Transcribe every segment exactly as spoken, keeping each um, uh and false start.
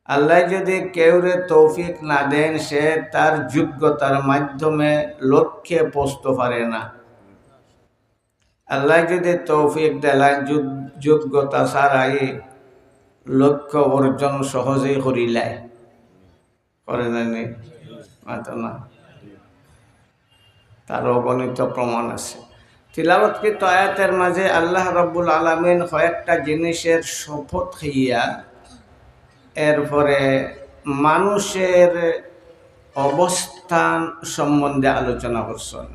আল্লাহ যদি কেউরে তৌফিক না দেন, সে তার যোগ্যতার মাধ্যমে লক্ষ্যে পৌঁছতে পারে না। আল্লাহ যদি তৌফিক দেলায়, যোগ-, যোগ্যতা ছাড়াই লক্ষ্য অর্জন সহজেই করিলায়। করে না নি? মাতো না। তার অগণিত প্রমাণ আছে। তিলাওয়াতকৃত আয়াতের মাঝে আল্লাহ রাব্বুল আলামিন কয়েকটা জিনিসের শপথ খাইয়া এরপরে মানুষের অবস্থান সম্বন্ধে আলোচনা করছেন।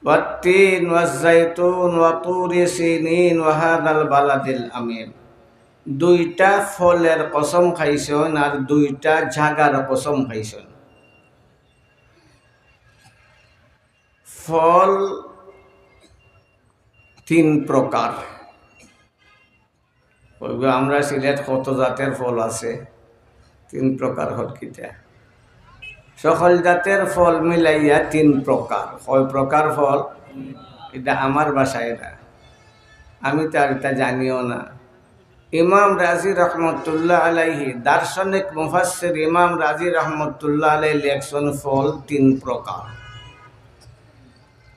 ওয়াত্তিন ওয়াজ্জাইতুন ওয়া তুরি সিনিন ওয়া হাযাল বালাদিল আমিন। দুইটা ফলের কসম খাইছইন আর দুইটা জাগার কসম খাইছইন। ফল তিন প্রকার। ওইগু আমরা সিলেট কত জাতের ফল আছে, তিন প্রকার হল কিতা? সকল জাতের ফল মিলাইয়া তিন প্রকার। কয় প্রকার ফল? এটা আমার ভাষায় না, আমি তো আর এটা জানিও না। ইমাম রাজি রহমতুল্লাহ আলাইহি, দার্শনিক মুফাসসির ইমাম রাজি রহমতুল্লাহ আলাইহি লেখছইন ফল তিন প্রকার।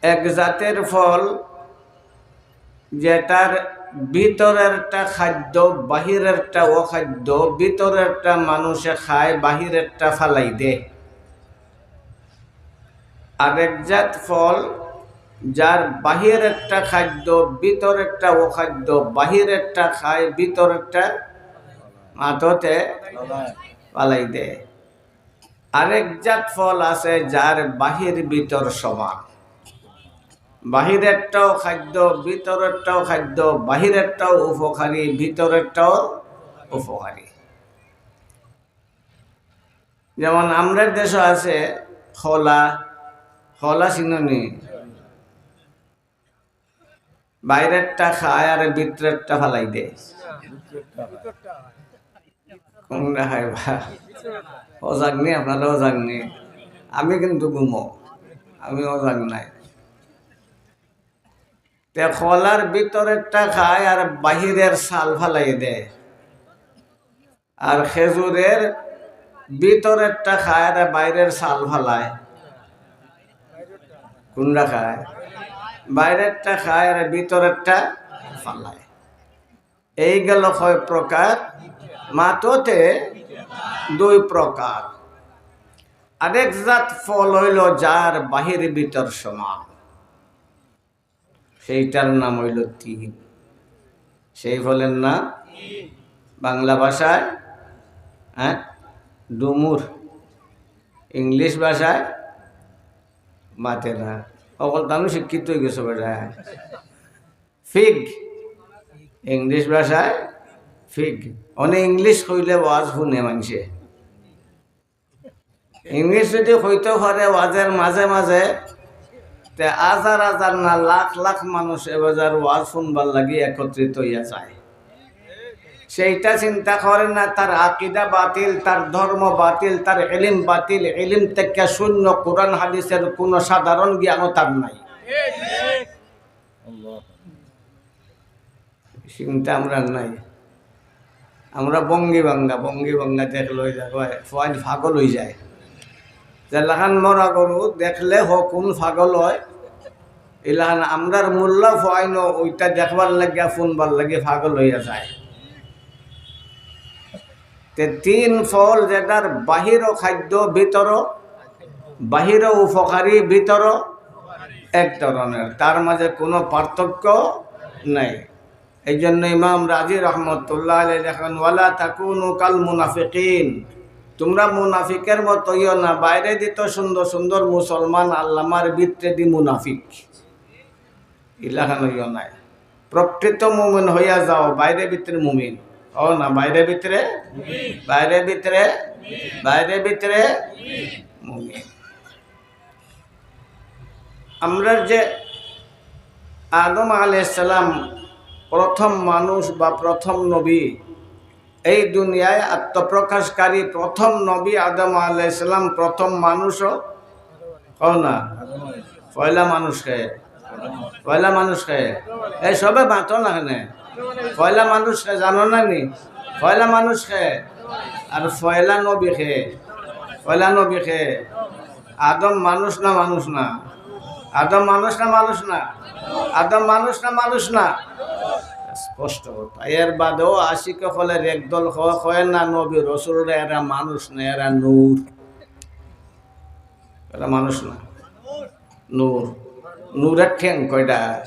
এক জাতের ফল যেটার ভিতরেরটা খাদ্য, বাহিরেরটা অখাদ্য, ভিতরেরটা মানুষে খায়, বাহিরেরটা ফালাই দে। আরেক জাত ফল যার বাহিরেরটা খাদ্য, ভিতরেরটা অখাদ্য, বাহিরেরটা খায়, ভিতরেরটা মাততে ফালাই দে। আরেক জাত ফল আছে যার বাহির ভিতর সমান, বাহিরেরটাও খাদ্য, ভিতরেরটাও খাদ্য, বাহিরেরটাও উপকারী, ভিতরেরটাও উপকারী। যেমন আমরার দেশো আছে কলা, কলা চিনো নি? বাইরেরটা খায় আর ভিতরেরটা ফালাই দে। কোনটা খায় বা? অজাগ নি, আপনারা অজাগ নি? আমি কিন্তু ঘুমো, আমি অজাগ নাই। তে কলার ভিতরেরটা খায় আর বাহিরের ছাল ফালাই দেয়। আর খেজুরের ভিতরেরটা খায় আর বাইরের ছাল ফালায়। কোনটা খায়? বাইরেরটা খায় আর ভিতরেরটা ফালায়। এই গেল কয় প্রকার? মাততে দুই প্রকার। আরেক জাত ফল অইলো যার বাহির ভিতর সমান, সেইটার নাম অইলো তিন। সেই ফলের নাম বাংলা ভাষায়, হ্যাঁ, ডুমুর, ইংলিশ ভাষায় মাতে না। অকলতা আমি শিক্ষিত অই গেছো বেটা। ফিগ, ইংলিশ ভাষায় ফিগ। অনে ইংলিশ কইলে ওয়াজ হুনে মানষে। ইংলিশ যদি কইতো পারে ওয়াজের মাঝে মাঝে, তে হাজার হাজার না লাখ লাখ মানুষ এ বাজার ওয়াজ হুনবার লাগি একত্রিত অইয়া যায়। সেইটা চিন্তা করে না, তার আকিদা বাতিল, তার ধর্ম বাতিল, তার ইলিম বাতিল, ইলিম থাকি শূন্য, কোরআন হাদিসের কোনো সাধারণ জ্ঞানও তার নাই। চিন্তা আমরার নাই। আমরা বঙ্গি বাঙ্গা, বঙ্গি বাঙ্গা দেখলে অই যায়, ফুয়াইন পাগল অই যায়। যেলাখান মরা গরু দেখলে হকুন পাগল অয়, ইলাখান আমরার মোল্লা ফুয়াইনও ওইটা দেখবার লাগিয়া, হুনবার লাগি পাগল অইয়া যায়। তে তিন ফল, যেটার বাহিরও খাদ্য, ভিতরও, বাহিরও উপকারী, ভিতরও এক ধরনের, তার মাঝে কোনো পার্থক্য নাই। এই জন্য ইমাম রাজি রহমতুল্লাহ আলাইহি লেখেন, "ওয়ালা তাকুনু কাল মুনাফিকিন।" তোমরা মুনাফিকের মতো অইও না। বাইরেদি তো সুন্দর সুন্দর মুসলমান, আল্লামার ভিতরেদি মুনাফিক। ইলাখান অইও নায়। প্রকৃত মুমিন হইয়া যাও, বাইরে ভিতরে মুমিন। ও না, বাইরে ভিতরে, বাইরে ভিতরে, বাইরে ভিতরে মুমিন। আমরার যে আদম আলাইহিস সালাম প্রথম মানুষ বা প্রথম নবী, এই দুনিয়ায় আত্মপ্রকাশকারী প্রথম নবী আদম আলাইহিস সালাম, প্রথম মানুষও, কও না, পয়লা মানুষ কে, পয়লা মানুষ কে, এই সবে মাতো না কেনে? পয়লা মানুষ কে জানো না নি? পয়লা মানুষ কে? আর পয়লা নবী কে? পয়লা নবী কে? আদম মানুষ না মানুষ না? আদম মানুষ না মানুষ না? আদম মানুষ না মানুষ না? স্পষ্ট কথা। এর বাদেও আশিক অকলের একদল ক-, কয় না নবী রসুলরা এরা মানুষ না, এরা নূর। এরা মানুষ না, নূর। নূরের ঠ্যাং কয়টা?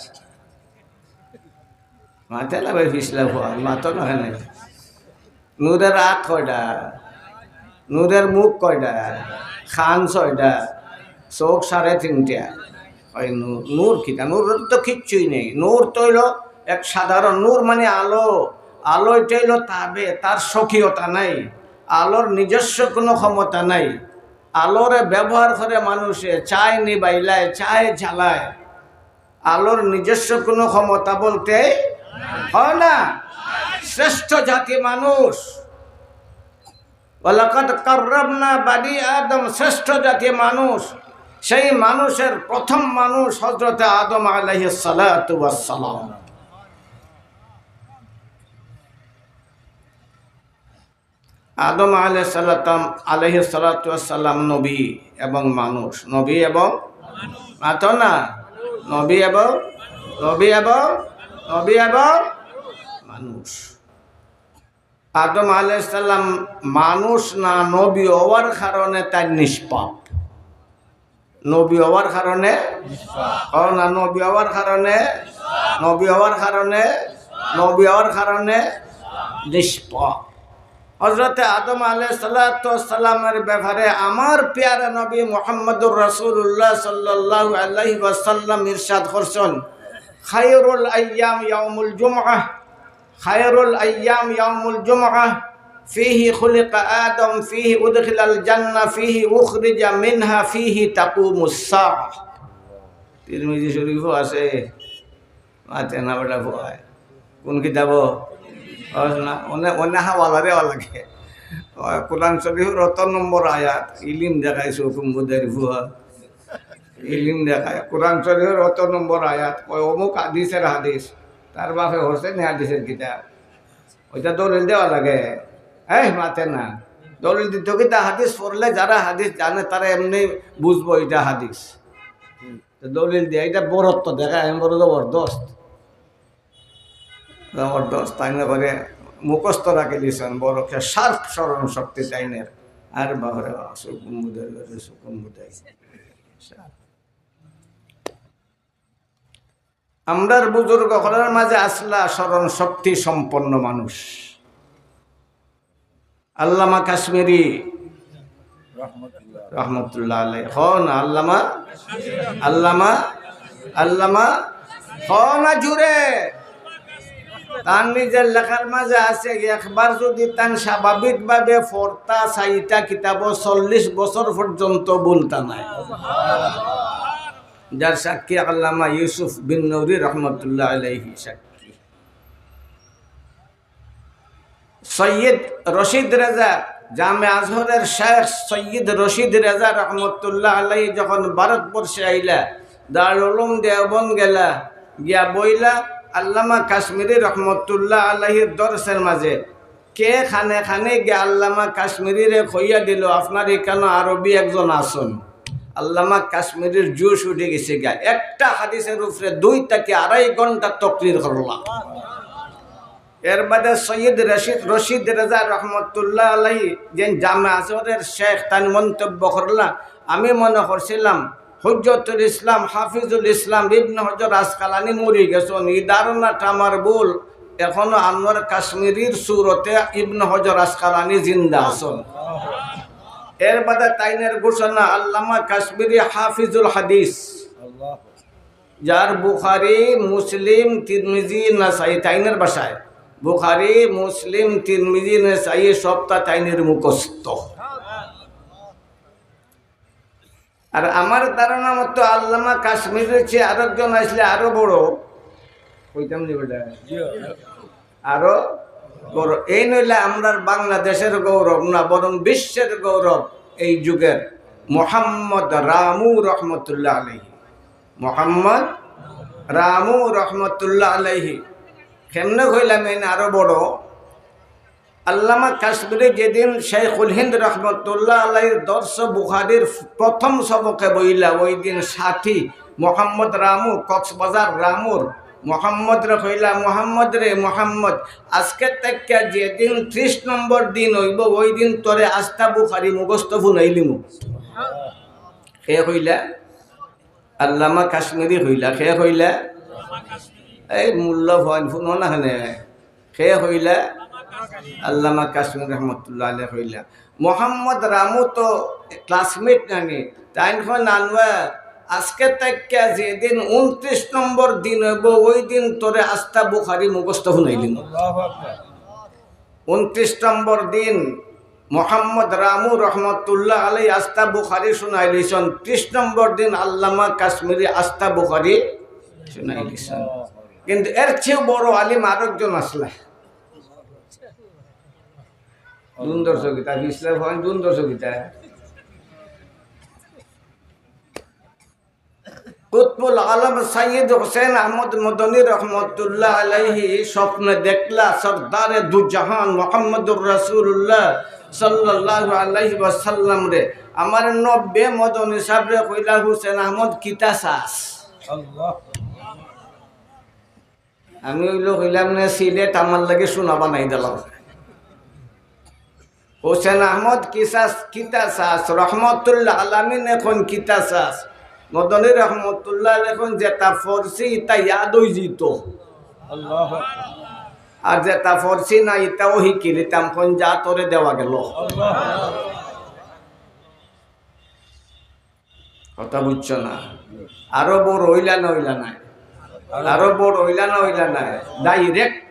মাতে না ভাই, পিছলা ফুয়া, মাতো না কেনে? নূরের আত কয়টা? নূরের মুখ কয়টা? কান ছয়টা, চোখ সাড়ে তিনটা। ওই নূর, নূর কিতা? নূর তো কিচ্ছুই নেই। নূর তো অইলো এক সাধারণ, নূর মানে আলো। আলো এটা অইলো তাবে, তার স্বকীয়তা নাই, আলোর নিজস্ব কোনো ক্ষমতা নাই। আলোরে ব্যবহার করে মানুষে, চায় নিবাইলায়, চায় জ্বালায়। আলোর নিজস্ব কোনো ক্ষমতা বলতে হয় না। শ্রেষ্ঠ জাতি মানুষ। ওয়ালাকাদ কাররামনা বানি আদম, শ্রেষ্ঠ জাতি মানুষ। সেই মানুষের প্রথম মানুষ হযরতে আদম আলাইহিস সালাতু ওয়াস সালাম। আদম আলাইহিস সালাতাম, আলাইহিস সালাতু ওয়াস সালাম নবী এবং মানুষ, নবী এবং, মাতো না, নবী এবং, নবী এবং, নবী এবং মানুষ। আদম আলাইহিস সালাম মানুষ না নবী হওয়ার কারণে তাইন নিষ্পাপ। নবী হওয়ার কারণে, কও না, নবী হওয়ার কারণে, নবী হওয়ার কারণে, নবী হওয়ার কারণে নিষ্পাপ। হযরতে আদম আলাইহিস সালাতু ওয়াস সালামের ব্যাপারে আমার পেয়ারা নবী মুহাম্মদুর রাসূলুল্লাহ সাল্লাল্লাহু আলাইহি ওয়াসাল্লাম ইরশাদ করছেন, "খায়রুল আইয়াম ইয়াউমুল জুমআহ, খায়রুল আইয়াম ইয়াউমুল জুমআহ, ফিহি খুলিকা আদম, ফিহি উদখিলাল জান্নাহ, ফিহি উখরিজা মিনহা, ফিহি তাকুমুস সাআহ।" তিরমিজি শরীফও আছে। মাতে না বেটা ফুয়ায়। কোন কিতাব? অয় না, অনে, অনে হাওয়ালা দেওয়া লাগে। অয় কোরআন শরীফর অত নম্বর আয়াত, ইলিম দেখাইছে হুকুম বুঝাইর ফুয়া। ইলিম দেখায়। কোরআন শরীফর অত নম্বর আয়াত, কয় অমুক হাদিসের হাদিস। তার বাপে হরছে নি হাদিসের কিতাব। ওইটা দলিল দেওয়া লাগে। এই মাতে না। দলিল দিত কিতা, হাদিস পড়লে যারা হাদিস জানে তারা এমনি বুঝবো এটা হাদিস। তো দলিল দিয়া এটা বড়ত্ব দেখা, আমি বড় জবরদস্ত। জবরদস্ত, তাই না করে মুখস্থ রাখি দিছেন, বড় কে sharp স্মরণ শক্তি তাইনের। আর বাবারে বাবা, সুকুম বুঝাই, সুকুম বুঝাই। আমরার বুজুর্গ অকলর মাঝে আছলা স্মরণ শক্তি সম্পন্ন মানুষ। আল্লামা কাশ্মীরি রহমতুল্লাহ আলাইহি। কও না, আল্লামা, আল্লামা, আল্লামা, কও না জুরে। তান নিজের লেখার মাঝে আছে, একবার যদি তান স্বাভাবিকভাবে পড়তা চাইতা কিতাবো চল্লিশ বছর পর্যন্ত ভুলতা নায়। যার সাক্ষী আল্লামা ইউসুফ বিন নূরি রহমতুল্লাহ আলাইহি সাক্ষী। সৈয়দ রশিদ রেজা, জামে আজহরের শেখ সৈয়দ রশিদ রেজা রহমতুল্লাহ আলাইহি যখন ভারতবর্ষে আইলা, দারুল উলুম দেওবন্দ গেলা, গিয়া বইলা আল্লামা কাশ্মীরি রহমতুল্লাহ আলাইহির দরসের মাঝে। কে খানে খানে গিয়া আল্লামা কাশ্মীরিরে কইয়া দিল, "আপনার এখানো আরবি একজন আছইন।" আল্লামা কাশ্মীরির জোশ উঠি গেছে গিয়া। একটা হাদিসের উপরে দুই থাকি আড়াই ঘন্টা তকরির করলা। এর বাদে সৈয়দ রশিদ, রশিদ রেজা রহমতুল্লাহ আলাইহি, যে জামে আজহরের শেখ, তান মন্তব্য করলা, "আমি মনে করছিলাম হুজ্জতুল ইসলাম, হাফিজুল ইসলাম ইবনে হজর আসকালানি মরি গেছইন, এই ধারণাটা আমার ভুল। এখনো আনোয়ার কাশ্মীরির সুরতে ইবনে হজর আসকালানি জিন্দা আছইন।" এর বাদে তাইনের ঘোষণা, আল্লামা কাশ্মীরি হাফিজুল হাদিস, যার বুখারী, মুসলিম, তিরমিজি, নাসাই, তাইনের ভাষায় বুখারী, মুসলিম, তিরমিজি, নাসাই সবটা তাইনের মুখস্থ। আর আমার ধারণা মতো আল্লামা কাশ্মীরির চেয়ে আরেকজন আসলে আরো বড়, কইতাম নি বেটা? আরো বড়। এই নইলে আমরার বাংলাদেশের গৌরব না, বরং বিশ্বের গৌরব এই যুগের মোহাম্মদ রামু রহমতুল্লাহ আলাইহি। মোহাম্মদ রামু রহমতুল্লাহ আলাইহি। কেমনে কইলাম, এইন আরো বড়। আল্লামা কাশ্মীরি যেদিন শেখুল হিন্দ রহমতুল্লাহ আলাইহির দর্স বুখারীর প্রথম সবকে বইলা, ওই দিন সাথী মোহাম্মদ রামু, কক্সবাজার রামুর মোহাম্মদরে কইলা, "মোহাম্মদ রে মোহাম্মদ, আজকে থাকি যেদিন ত্রিশ নম্বর দিন অইবো, ওই দিন তোরে আস্তা বুখারী মুখস্থ হুনাইলিমু।" কে কইলা? আল্লামা কাশ্মীরি কইলা। কে কইলা? এই মোল্লা ভগবান, হুনো না কেনে। কে কইলা? আল্লামা কাশ্মীরি রহমতুল্লাহ আলাইহি কইলা। মোহাম্মদ রামু তো classmate নানি, তাইন কইন, "আনোয়ার, আজকে থাকি যেদিন ঊনত্রিশ নম্বর দিন অইবো, ওই দিন তোরে আস্তা বুখারী মুখস্থ হুনাইলিমু।" ঊনত্রিশ নম্বর দিন মোহাম্মদ রামু রহমতুল্লাহ আলাইহি আস্তা বুখারী হুনাইলিছন, ত্রিশ নম্বর দিন আল্লামা কাশ্মীরি আস্তা বুখারী হুনাইলিছন। কিন্তু এর চেয়ে বড় আলিম আরোকজন আছলা। দুন দর্শকিতা, ইসলাম হয় দুন দর্শকিতা। কুতবুল আলম সৈয়দ হুসেন আহমদ মদনী রহমতুল্লাহ আলাইহি স্বপ্নে দেখলা সরদারে দু জাহান মোহাম্মদুর রাসূলুল্লাহ সাল্লাল্লাহু আলাইহি ওয়াসাল্লাম রে। আমার নব্বে মদনী সাহেবরে কইলা, "হুসেন আহমদ, কিতা চাস?" আল্লাহ। আমি অইলো কইলাম নে, "সিলেট আমার লাগি সোনা বানাই দিলাও।" হুসেন আহমদ কিসাস, কিতা চাস? রহমতুল্লাহ আলামিন এখন কিতা চাস? মদনী রহমতুল্লাহ এখন যেটা পড়ছি, ইটা ইয়াদ অই যিত। আল্লাহু আকবার। আর যেটা পড়ছি না, ইটাও হিকিলিতাম, কোন যা তোরে দেওয়া গেল। আল্লাহু আকবার। কথা বুঝছো না? আরো বড় অইলা না অইলা নায়? আরো বড় অইলা না অইলা নায়? Direct।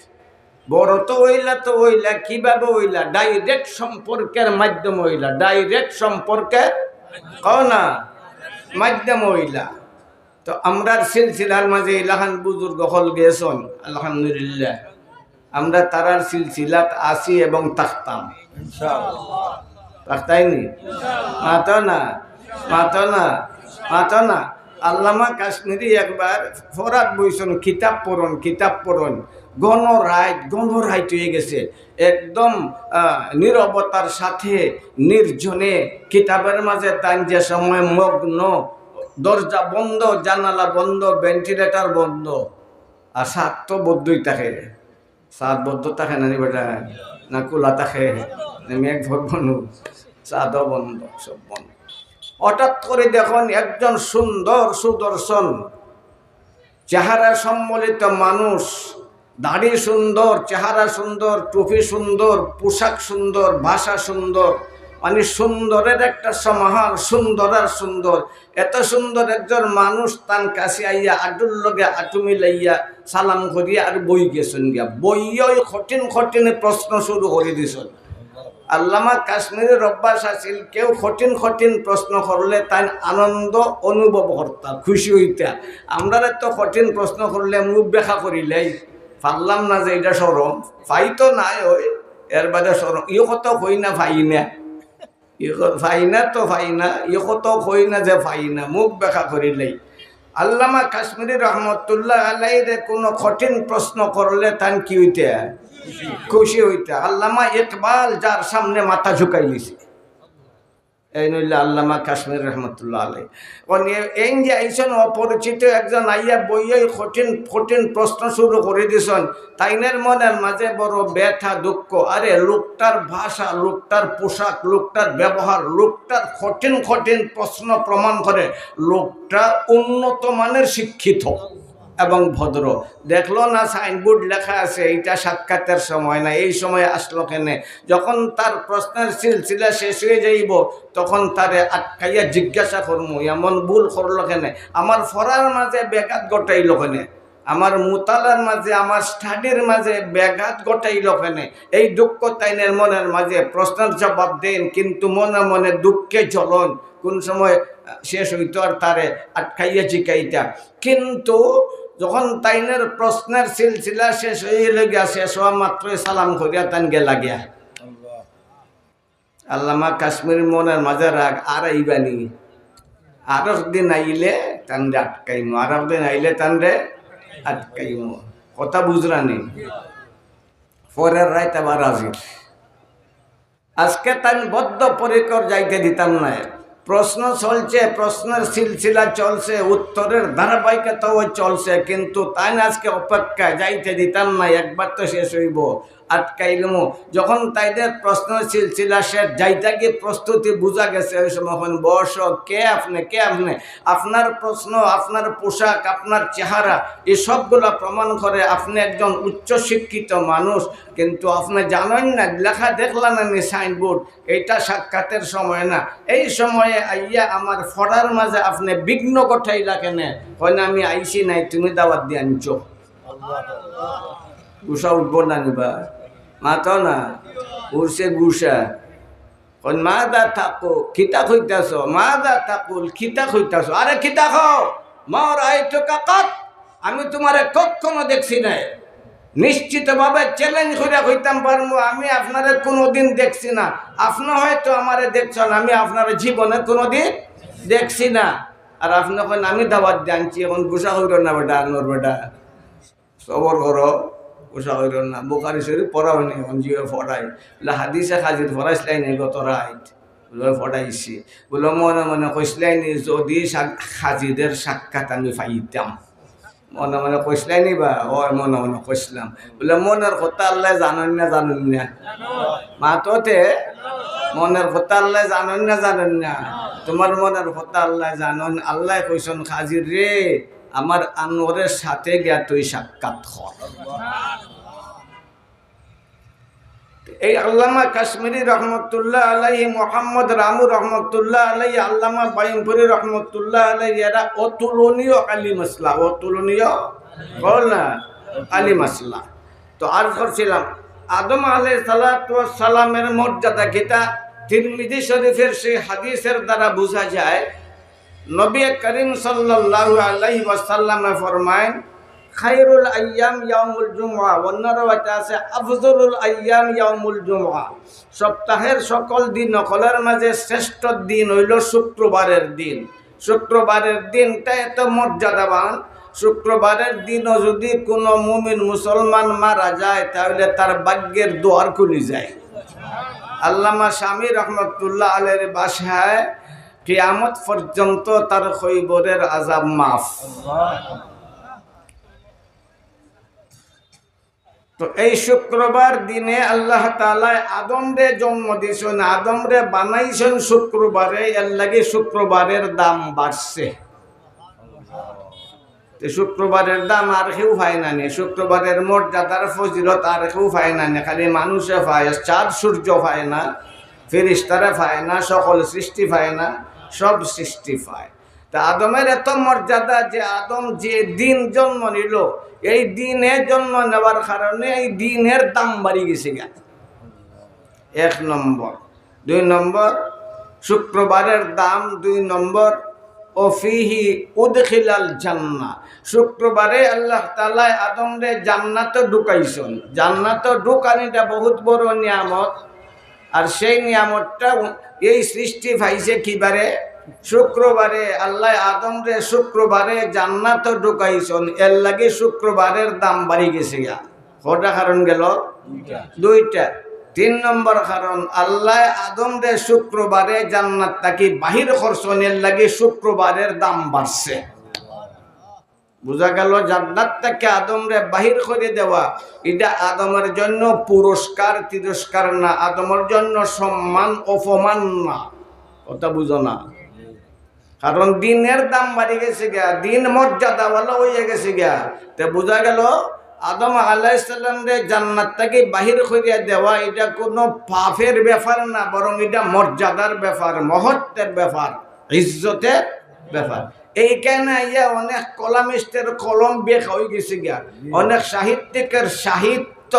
বড় তো অইলা তো অইলা, কিভাবে অইলা? Direct সম্পর্কের মাধ্যমে অইলা, direct সম্পর্কের, কও না, মাধ্যমে অইলা। তো আমরার সিলসিলার মাঝে ইলাখান বুজুর্গ অকল গেছন, আলহামদুলিল্লাহ। আমরা তারার সিলসিলাত আছি এবং থাকতাম। ইনশাআল্লাহ। থাকতাইনি? মাতো না, মাতো না, মাতো না। আল্লামা কাশ্মীরি একবার ফরাত বইছন, কিতাব পড়ন, কিতাব পড়ন। ঘন রাইত, ঘন রাইত অই গেছে। একদম, আহ, নীরবতার সাথে নির্জনে কিতাবের মাঝে তাইন যে সময় মগ্ন, দরজা বন্ধ, জানালা বন্ধ, ventilator বন্ধ, আর ছাদ তো বদ্ধই থাকে। ছাদ বদ্ধ থাকে না নি বেটা? না খোলা থাকে? না মেঘ ভরবনু? ছাদও বন্ধ, সব বন্ধ। হঠাৎ করে দেখইন একজন সুন্দর সুদর্শন চেহারা সম্বলিত মানুষ, দাড়ি সুন্দর, চেহারা সুন্দর, টুপি সুন্দর, পোশাক সুন্দর, ভাষা সুন্দর, মানে সুন্দরের একটা সমাহার, সুন্দর আর সুন্দর। এত সুন্দর একজন মানুষ তান কাছে আইয়া আটুর লগে আটু মিলাইয়া সালাম করিয়া আর বই গেছইন গিয়া। বইয়া ওই কঠিন কঠিন প্রশ্ন শুরু করি দিছইন। আল্লামা কাশ্মীরির অভ্যাস আছিল, কেউ কঠিন কঠিন প্রশ্ন করলে তাইন আনন্দ অনুভব করতা, খুশি অইতা। আমরারে তো কঠিন প্রশ্ন করলে মুখ বেকা করিলাই, পারলাম না যে ইটা শরম, ফাই তো নাই ওই, এর বাদে শরম, ইও কত কই না ফাই না। ই ক-, ফাই না তো ফাই না, ই কত কই না যে ফাই না, মুখ বেকা করিলাই। আল্লামা কাশ্মীরি রহমতুল্লাহ আলাইরে কোনো কঠিন প্রশ্ন করলে তান কি অইতা? খুশি অইতা। আল্লামা ইকবাল যার সামনে মাথা ঝুকাইলিছে, এইন অইলা আল্লামা কাশ্মীরি রহমতুল্লাহ আলাই। মানে এইন যে আইছইন অপরিচিত একজন আইয়া বইয়া কঠিন কঠিন প্রশ্ন শুরু করি দিছইন, তাইনের মনের মাঝে বড় ব্যথা, দুঃখ। আরে, লোকটার ভাষা, লোকটার পোশাক, লোকটার ব্যবহার, লোকটার কঠিন কঠিন প্রশ্ন প্রমাণ করে লোকটা উন্নত মানের শিক্ষিত এবং ভদ্র। দেখলো না সাইনবোর্ড লেখা আছে, "এইটা সাক্ষাতের সময় না, এই সময় আসলো কেনে?" যখন তার প্রশ্নের সিলসিলা শেষ অই যাইবো, তখন তারে আটকাইয়া জিজ্ঞাসা করমু, "এমন ভুল করলো কেনে? আমার পড়ার মাঝে ব্যাঘাত ঘটাইলো কেনে?" আমার মুতালার মাঝে, আমার স্টাডির মাঝে ব্যাঘাত ঘটাইলো কেনে? এই দুঃখ তাইনের মনের মাঝে। প্রশ্নের জবাব দেইন, কিন্তু মনে মনে দুঃখে জ্বলন। কোন সময় শেষ অইতো আর তারে আটকাইয়া জিকাইতা। কিন্তু যখন তাইনের প্রশ্নের সিলসিলা শেষ অইলো গিয়া, শেষ অওয়া মাত্রই সালাম করিয়া তাইন গেলা গিয়া। আল্লামা কাশ্মীরির মনের মাঝে রাগ, আর আইবানি, আরক দিন আইলে তানরে আটকাইমু, আরক দিন আইলে তানরে আটকাইমু। কথা বুঝরানি? পরের রাইত আবার হাজির। আজকে তাইন বদ্ধপরিকর যাইতে দিতাম নায়। প্রশ্ন চলছে, প্রশ্নের সিলসিলা চলছে, উত্তরের ধারাবাহিকতাও চলছে, কিন্তু তাইন আজকে অপেক্ষায় যাইতে দিতাম নায়। একবার তো শেষ অইবো, আটকাইলমু। যখন তাইদের প্রশ্নের সিলসিলা শেষ, যাইতা গিয়া প্রস্তুতি বুঝা গেছে, ওই সময় কইন, "বসো, কে আপনে, কে আপনে?" আপনার প্রশ্ন, আপনার পোশাক, আপনার চেহারা, এই সবগুলা প্রমাণ করে আপনি একজন উচ্চশিক্ষিত মানুষ। কিন্তু আপনি জানেন না, লেখা দেখলা না নি সাইনবোর্ড, এটা সাক্ষাতের সময় না। এই সময়ে আইয়া আমার ফড়ার মাঝে আপনি বিঘ্ন ঘটাইলা কেনে? কইন, "আমি আইছি নাই, তুমি দাওয়াত দিয়া আনছো।" গুসা উঠবো না নি বা? মাতো না, উঠছে গুসা। কইন, "মাযা তাকু-, কিতা কইতাছো? মাযা তাকুল, কিতা কইতাছো? আরে কিতা কও? মা রাআইতুকা কাত, আমি তুমারে কখনো দেখছি না।" নিশ্চিতভাবে চ্যালেঞ্জ করিয়া কইতাম পারমু, আমি আপনারে কোনোদিন দেখছি না। আপনে হয়তো আমারে দেখছইন, আমি আপনারে জীবনে কোনোদিন দেখছি না। আর আপনে কইন, "আমি দাওয়াত দিয়া আনছি।" এখন গুসা কইরো না বেটা, আনোর বেটা। সবর করো, গুসা কইরো না। বুখারী শরীফ পড়া অয়নি, এখন জিও পড়াই। বলে, "হাদিসে খাজির পড়াইছলায় নি গত রাইত?" বলে, "পড়াইছি।" বলে, "মনে মনে কইছলায় নি, যদি সা-, খাজিদের সাক্ষাৎ আমি পাইতাম?" মনে মনে কইছলায় নি বা? "অয়, মনে মনে কইছলাম।" বলে, "মনের কথা আল্লায় জানইন না, জানইন না?" মাতো তে, "মনের কথা আল্লায় জানইন না, জানইন না?" তুমার মনের কথা আল্লায় জানইন। আল্লায় কইছইন, "খাজির রে, আমার আনোয়ারের সাথে গিয়া তুই সাক্ষাৎ কর।" এই আল্লামা কাশ্মীরি রহমতুল্লাহ আলাইহি, মোহাম্মদ রামু রহমতুল্লাহ আলাইহি, আল্লামা বাইনপুরি রহমতুল্লাহ আলাইহি, এরা অতুলনীয় আলিম আছলা, অতুলনীয়, বল না, আলিম আছলা। তো আর করছিলাম, আদম আলাইহিস সালাতু ওয়াস সালামের মর্যাদা কিতা? তিরমিজি শরীফের সেই হাদিসের দ্বারা বুঝা যায়, নবী করিম সাল্লাল্লাহু আলাইহি ওয়াসাল্লামে ফরমাইন, "খায়রুল আইয়াম ইয়াউমুল জুমআ", অন্য রওয়ায়েতে আছে, "আফজলুল আইয়াম ইয়াউমুল জুমআ।" সপ্তাহের সকল দিন অকলর মাঝে শ্রেষ্ঠ দিন অইলো শুক্রবারের দিন। শুক্রবারের দিনটা এত মর্যাদাবান, শুক্রবারের দিনও যদি কোনো মুমিন মুসলমান মারা যায়, তাহলে তার ভাগ্যের দুয়ার খুলি যায়। আল্লামা শামী রহমতুল্লাহ আলাইহির ভাষায়, "কিয়ামত পর্যন্ত তার কবরের আযাব মাফ।" তো এই শুক্রবার দিনে আল্লাহ তাআলায় আদমরে জন্ম দিছইন, আদমরে বানাইছইন শুক্রবারে, এর লাগি শুক্রবারের দাম বাড়ছে। তো শুক্রবারের দাম আর কেউ পায় না নি, শুক্রবারের মর্যাদার ফজিলত আর কেউ পায় না নি, খালি মানুষে পায়, চাঁদ সূর্য পায় না, ফেরেশতারা পায় না, সকল সৃষ্টি পায় না, সব সৃষ্টি পায়। তা আদমের এত মর্যাদা যে আদম যে দিন জন্ম নিল, এই দিনে জন্ম নেওয়ার কারণে এই দিনের দাম বাড়ি গেছে গা। এক নম্বর। দুই নম্বর, শুক্রবারের দাম। দুই নম্বর, "ওফিহি উদখিলাল জান্নাহ", শুক্রবারে আল্লাহ তাআলায় আদমরে জান্নাতো ঢুকাইছইন। জান্নাতো ঢুকানিটা বহুত বড় নিয়ামত। আর সেই নিয়ামতটা এই সৃষ্টি পাইছে কিবারে? শুক্রবারে। আল্লায় আদমরে শুক্রবারে জান্নাতো ঢুকাইছইন, এর লাগি শুক্রবারের দাম বাড়ি গেছে গা। কয়টা কারণ গেল? দুইটা। দুইটা। তিন নম্বর কারণ, আল্লায় আদমরে শুক্রবারে জান্নাত থাকি বাহির করছইন, এর লাগি শুক্রবারের দাম বাড়ছে। বুঝা গেল, জান্নাত থাকি আদমরে বাহির করি দেওয়া, ইটা আদমের জন্য পুরস্কার তিরস্কার না, আদমের জন্য সম্মান অপমান না। কথা বুঝো না? কারণ দিনের দাম বাড়ি গেছে গিয়া, দিন মর্যাদাওয়ালা অইয়া গেছে গিয়া। তে বুঝা গেল, আদম আলাইহিস সালামরে জান্নাত থাকি বাহির করিয়া দেওয়া, ইটা কোনো পাপের ব্যাপার না, বরং ইটা মর্যাদার ব্যাপার, মহত্বের ব্যাপার, ইজ্জতের ব্যাপার। এইখানে আইয়া অনেক কলামিস্টের কলম বেকা অই গেছে গিয়া, অনেক সাহিত্যিকের সাহিত্য,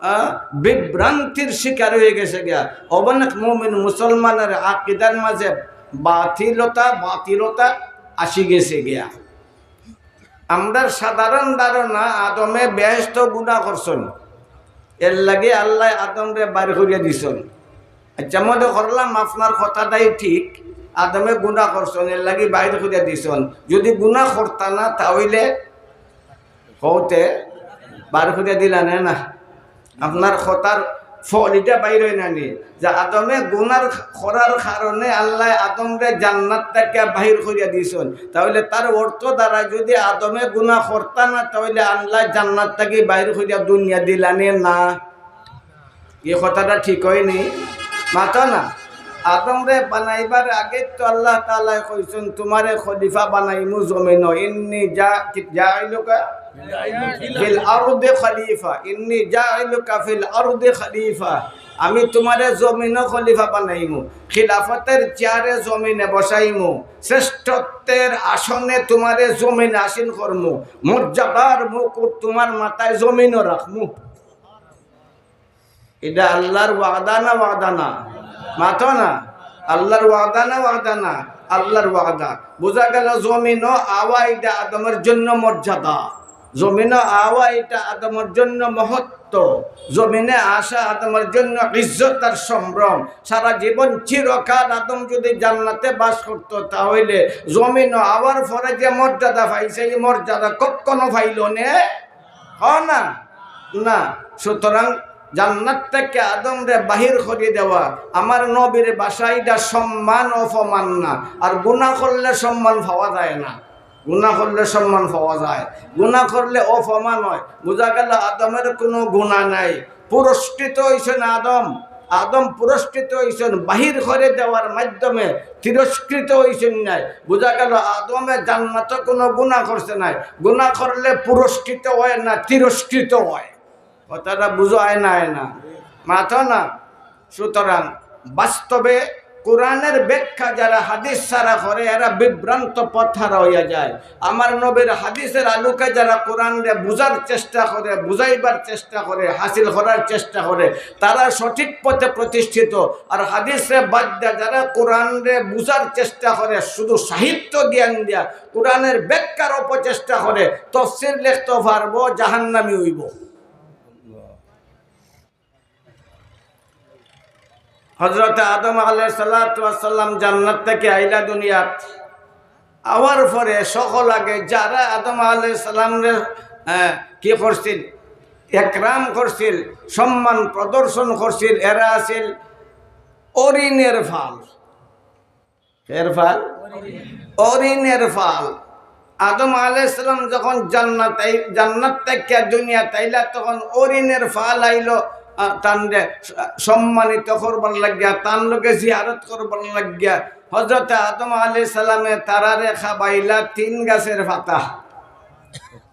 আহ, বিভ্রান্তির শিকার অই গেছে গিয়া। অনেক মুমিন মুসলমানের আকিদার মাঝে বাতিলতা, বাতিলতা আসি গেছে গিয়া। আমরার সাধারণ ধারণা আদমে বেহেশতো গুনা করছইন, এর লাগি আল্লায় আদমরে বার করিয়া দিছইন। আচ্ছা, মনে করলাম আপনার কথাটাই ঠিক, আদমে গুনা করছইন, এর লাগি বাইর করিয়া দিছইন। যদি গুনা করতা না, তা অইলে কওতে বার করিয়া দিলা নে না? আপনার কথার ফল ইটা বাইর অয় না নি? যে আদমে গুনার করার কারণে আল্লায় আদমরে জান্নাত থাকি বাহির করিয়া দিছইন, তাইলে তার অর্থ দ্বারা যদি আদমে গুনা করতা না, তাইলে আল্লায় জান্নাত থাকি বাহির করিয়া দুনিয়া দিলা নে না? ই কথাটা ঠিক অয়নি? মাতো না। আদমরে বানাইবার আগে তো আল্লাহ তাআলায় কইছইন, "তুমারে খলিফা বানাইমু জমিনো, ইন্নি জা-, কি-, জাইলুকা ফিল আরদি খলিফা, ইন্নি জাইলুকা ফিল আরদি খলিফা।" আমি তুমারে জমিনো খলিফা বানাইমু, খিলাফতের চেয়ারে জমিনে বসাইমু, শ্রেষ্ঠত্বের আসনে তুমারে জমিনে আসীন করমু, মর্যাদার মুকুট তুমার মাথায় জমিনো রাখমু। ইটা আল্লাহর ওয়াদা না ওয়াদা না? মাতো না। আল্লাহর ওয়াদা না ওয়াদা না? আল্লাহর ওয়াদা। বুঝা গেল, জমিনো আওয়া ইটা আদমের জন্য মর্যাদা, জমিনো আওয়া ইটা আদমের জন্য মহত্ব, জমিনে আসা আদমের জন্য ইজ্জত আর সম্ভ্রম। সারা জীবন চিরকাল আদম যদি জান্নাতে বাস করত, তাইলে জমিনো আওয়ার পরে যে মর্যাদা পাইছে, ই মর্যাদা কখনো পাইল নে? হ না? না। সুতরাং জান্নাত থাকি আদমরে বাহির করি দেওয়া, আমার নবীর ভাষায় ইটা সম্মান অপমান না। আর গুনা করলে সম্মান পাওয়া যায় না, গুনা করলে সম্মান পাওয়া যায়, গুনা করলে অপমান অয়। বুঝা গেল আদমের কুনু গুনা নাই, পুরস্কৃত অইছইন আদম। আদম পুরস্কৃত অইছইন বাহির করি দেওয়ার মাধ্যমে, তিরস্কৃত অইছইন নায়। বুঝা গেল আদমে জান্নাতো কুনু গুনা করছে নায়। গুনা করলে পুরস্কৃত অয় না, তিরস্কৃত অয়। কথাটা বুঝো, অয় না, অয় না? মাতো না। সুতরাং বাস্তবে কোরআনের ব্যাখ্যা যারা হাদিস ছাড়া করে, এরা বিভ্রান্ত পথহারা অইয়া যায়। আমার নবীর হাদিসের আলোকে যারা কোরআনরে বুঝার চেষ্টা করে, বুঝাইবার চেষ্টা করে, হাসিল করার চেষ্টা করে, তারা সঠিক পথে প্রতিষ্ঠিত। আর হাদিসরে বাদ দিয়া যারা কোরআনরে বুঝার চেষ্টা করে, শুধু সাহিত্য জ্ঞান দিয়া কোরআনের ব্যাখ্যার অপচেষ্টা করে, তফসির লেখতো পারবো, জাহান্নামী অইবো। হযরতে আদম আলাইহিস সালাতু ওয়াস সালাম জান্নাত থাকি আইলা দুনিয়াত, আওয়ার পরে সকল আগে যারা আদম আলাইহিস সালামরে, আহ, কি করছিল, একরাম করছিল, সম্মান প্রদর্শন করছিল, এরা আছিল হরিণের ফাল। এর ফাল? হরিণের ফাল। আদম আলাইহিস সালাম যখন জান্নাত আই-, জান্নাত থাকি দুনিয়াত আইলা, তখন হরিণের ফাল আইলো, আহ, তানরে সম্মানিত করবার লাগিয়া, তান লগে জিয়ারত করবার লাগিয়া। হযরতে আদম আলাইহিস সালামে তারারে খাবাইলা তিন গাছের পাতা।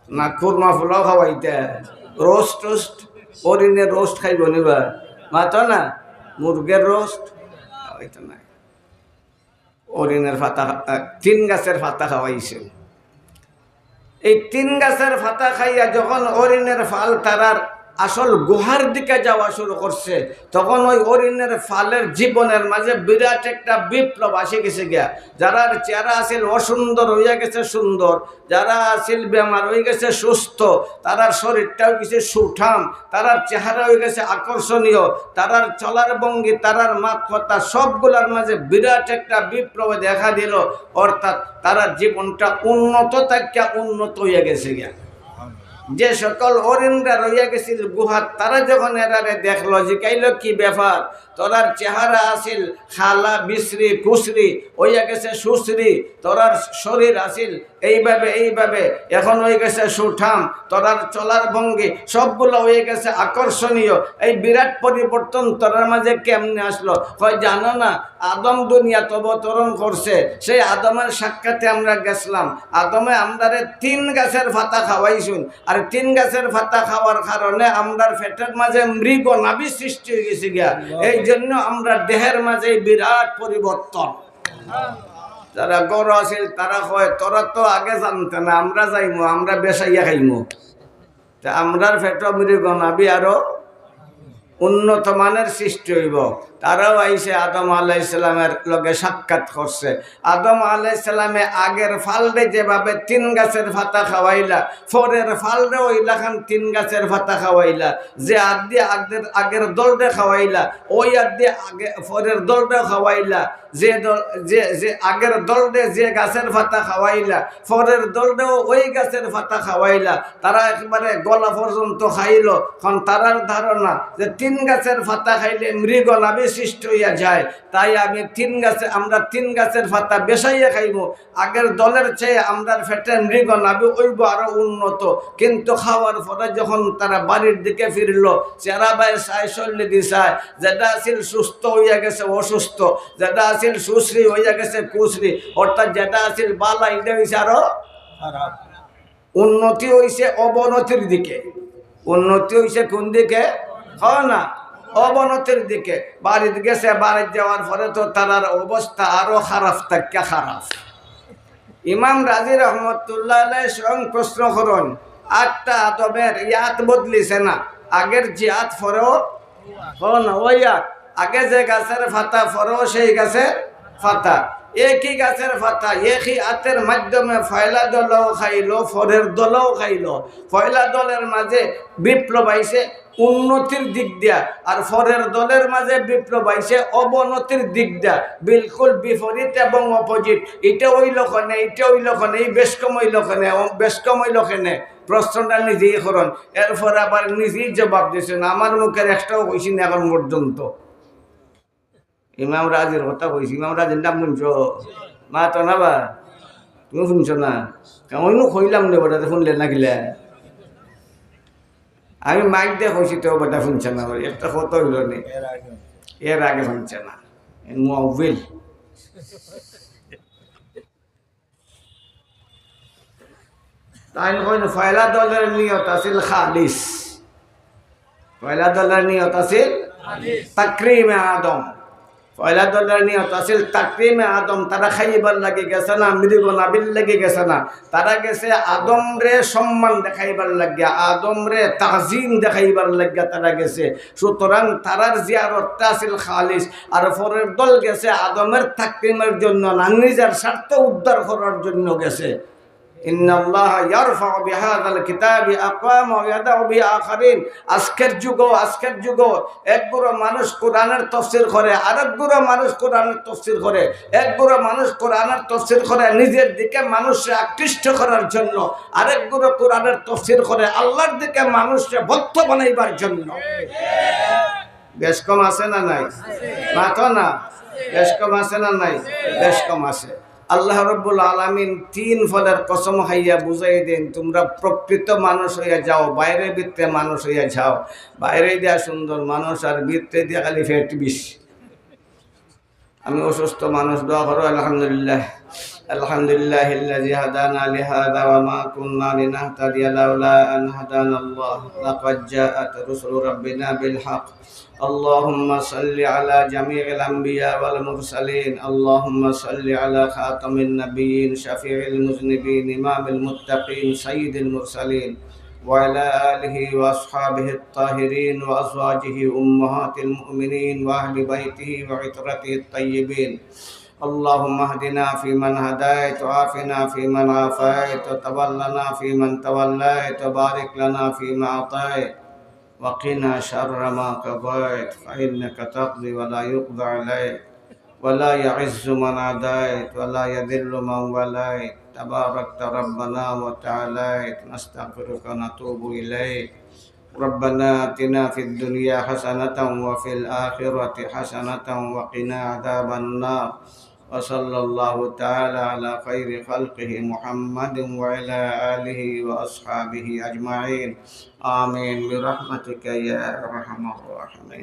না, খুরমা ফুলাও খাওয়াইতা, রোস্ট টোস্ট, হরিণের রোস্ট খাইবো নি বা? মাতো না, মুরগের রোস্ট খাওয়াইতো না। হরিণের পাতা, আহ, তিন গাছের পাতা খাওয়াইছে। এই তিন গাছের পাতা খাইয়া যখন হরিণের ফাল তারার আসল গুহার দিকে যাওয়া শুরু করছে, তখন ওই হরিণের ফালের জীবনের মাঝে বিরাট একটা বিপ্লব আসি গেছে গিয়া। যারার চেহারা আছিল অসুন্দর, অইয়া গেছে সুন্দর, যারা আছিল বেমার, অই গেছে সুস্থ, তারার শরীরটা অই গেছে সুঠাম, তারার চেহারা অই গেছে আকর্ষণীয়, তারার চলার ভঙ্গি, তারার মাত কথা, সবগুলার মাঝে বিরাট একটা বিপ্লব দেখা দিল। অর্থাৎ তারার জীবনটা উন্নত থাকিয়া উন্নত অইয়া গেছে গিয়া। যে সকল হরিণরা রইয়া গেছিল গুহাত, তারা যখন এরারে দেখলো, জিকাইলো, "কি ব্যাপার? তোরার চেহারা আছিল কালা, বিশ্রী, কুশ্রী, অইয়া গেছে সুশ্রী, তোরার শরীর আছিল এইভাবে, এইভাবে, এখন অই গেছে সুঠাম, তোরার চলার ভঙ্গি সবগুলা অই গেছে আকর্ষণীয়, এই বিরাট পরিবর্তন তোরার মাঝে কেমনে আসলো?" কয়, "জানো না, আদম দুনিয়াত অবতরণ করছে, সেই আদমের সাক্ষাতে আমরা গেছিলাম, আদমে আমরারে তিন গাছের পাতা খাওয়াইছইন, আর তিন গাছের পাতা খাওয়ার কারণে আমরার পেটের মাঝে মৃগ নাভি সৃষ্টি অই গেছে গিয়া, এই জন্য আমরার দেহের মাঝে এই বিরাট পরিবর্তন।" যারা ঘরো আছিল, তারা কয়, "তোরা তো আগে জানতে না, আমরা যাইমু, আমরা বেশাইয়া খাইমু।" তে আমরার পেটো মৃগ নাভি আরো উন্নত মানের সৃষ্টি অইবো। তারাও আইছে, আদম আলাইহিস সালামের লগে সাক্ষাৎ করছে। আদম আলাইহিস সালামে আগের ফালরে যেভাবে তিন গাছের পাতা খাওয়াইলা, পরের ফালরে ওইলাখান তিন গাছের পাতা খাওয়াইলা। যে আত দিয়া আগের, আগের দলরে খাওয়াইলা, ওই আত দিয়া আগে, পরের দলরে খাওয়াইলা। যে দল, যে, যে আগের দলরে যে গাছের পাতা খাওয়াইলা, পরের দলরেও ওই গাছের পাতা খাওয়াইলা। তারা একবারে গলা পর্যন্ত খাইলো। কারণ তারার ধারণা যে তিন গাছের পাতা খাইলে মৃগ নাভি সৃষ্টি হইয়া যায়, তাই আমি তিন গাছে, আমরা তিন গাছের পাতা বেশাইয়া খাইমু। আগের দলের চেয়ে আমরার পেটে মৃগ নাভি অইবো আরো উন্নত, কিন্তু খাওয়ার পরে যখন তারা বাড়ির দিকে ফিরলো, চেহারা বায় চায়, শরীর দি চায়, যেটা আছিল সুস্থ হইয়া গেছে অসুস্থ, যেটা আছিল সুশ্রী হইয়া গেছে কুশ্রী, অর্থাৎ যেটা আছিল বালা, এটা হইছে আরো খারাপ। উন্নতি হইছে অবনতির দিকে। উন্নতি হইছে কোন দিকে? কও না, অবনতির দিকে। বাড়িত গেছে, বাড়িত যাওয়ার পরে তো তারার অবস্থা আরো খারাপ থাকিয়া খারাপ। ইমাম রাজি রহমতুল্লাহ আলাইহি স্বয়ং প্রশ্ন করইন, আটটা আদমের ইয়াত বদলিছে না, আগের যে আত পরেও, কও না, ওই আত, আগে যে গাছের পাতা পরেও সেই গাছের পাতা, একই গাছের পাতা, একই আতের মাধ্যমে পয়লা দলেও খাইলো, পরের দলেও খাইলো। পয়লা দলের মাঝে বিপ্লব আইছে উন্নতির দিক দিয়া, আর পরের দলের মাঝে বিপ্লব আইছে অবনতির দিক দিয়া, বিলকুল বিপরীত এবং অপোজিট। ইটা অইলো কেনে, ইটা অইলো কেনে, ই বেশ কম অইলো কেনে, ও বেশ কম অইলো কেনে, প্রশ্নটা নিজেই করইন। এরপর আবার নিজেই জবাব দিছইন, আমার মুখের একটাও কইছি না এখন পর্যন্ত। ইমাম রাজির কথা কইছি, ইমাম রাজির নাম হুনছো? মাতো না বা, তুমি হুনছো না? কেমন কইলাম নে বেটা, হুনলে না কিলা? আমি মাইক দিয়া কইছি, তো বেটা হুনছে না, একটা কথা অইলো নে। এর আগে হুনছে না। মুআউবিল। তাইন কইন, পয়লা দলের নিয়ত আছিল খালিস। পয়লা দলের নিয়ত আছিল তাকরিমে আদম। পয়লা দলের নিয়ত আছিল তাকরিমে আদম। তারা খাইবার লাগি গেছে না, মৃগ নাভির লাগি গেছে না। তারা গেছে আদমরে সম্মান দেখাইবার লাগিয়া, আদমরে তাজিম দেখাইবার লাগিয়া তারা গেছে। সুতরাং তারার জিয়ারতটা আছিল খালিস। আর পরের দল গেছে আদমের তাকরিমের জন্য না, নিজের স্বার্থ উদ্ধার করার জন্য গেছে। إن الله يرفع بهذا الكتاب أقواما ويضع به آخرين। আজকের যুগও, আজকের যুগও এক গুরু মানুষ কোরআনের তফসির করে, আরেক গুরু মানুষ কোরআনের তফসির করে, এক গুরু মানুষ কোরআনের তফসির করে নিজের দিকে মানুষকে আকৃষ্ট করার জন্য, আরেক গুরু কোরআনের তফসির করে আল্লাহর দিকে মানুষকে বদ্ধ বানাইবার জন্য। বেশ কম আছে না নাই? মাতো না। বেশ কম আছে না নাই? বেশ কম আছে। আল্লাহ রব্বুল আলামিন তিন ফলের কসম খাইয়া বুঝাই দেন, তোমরা প্রকৃত মানুষ হইয়া যাও, বাইরে ভিতরে মানুষ হইয়া যাও। বাইরে দিয়া সুন্দর মানুষ, আর ভিতরে দিয়া খালি ফেট বিষ। আমি অসুস্থ মানুষ, দোয়া করো। আলহামদুলিল্লাহ। الحمد لله الذي هدانا لهذا وما كنا لنهتدي لولا أن هدانا الله. لقد جاءت رسل ربنا بالحق. اللهم صل على جميع الأنبياء والمرسلين. اللهم صل على خاتم النبيين، شفيع المذنبين، إمام المتقين، سيد المرسلين، وعلى آله وأصحابه الطاهرين وأزواجه أمهات المؤمنين وأهل بيته وعترته الطيبين. اللهم اهدنا فيمن هديت، وعافنا فيمن عافيت، وتولنا فيمن توليت، وبارك لنا فيما أعطيت، وقنا شر ما قضيت، فإنك تقضي ولا يقضى عليك، ولا يعز من عاديت، ولا يذل من واليت، تباركت ربنا وتعاليت، نستغفرك ونتوب إليك. ربنا آتنا في الدنيا حسنة وفي الآخرة حسنة وقنا عذاب النار. وصلى الله تعالى على خير خلقه محمد وعلى آله وأصحابه أجمعين. آمين برحمتك يا أرحم الراحمين.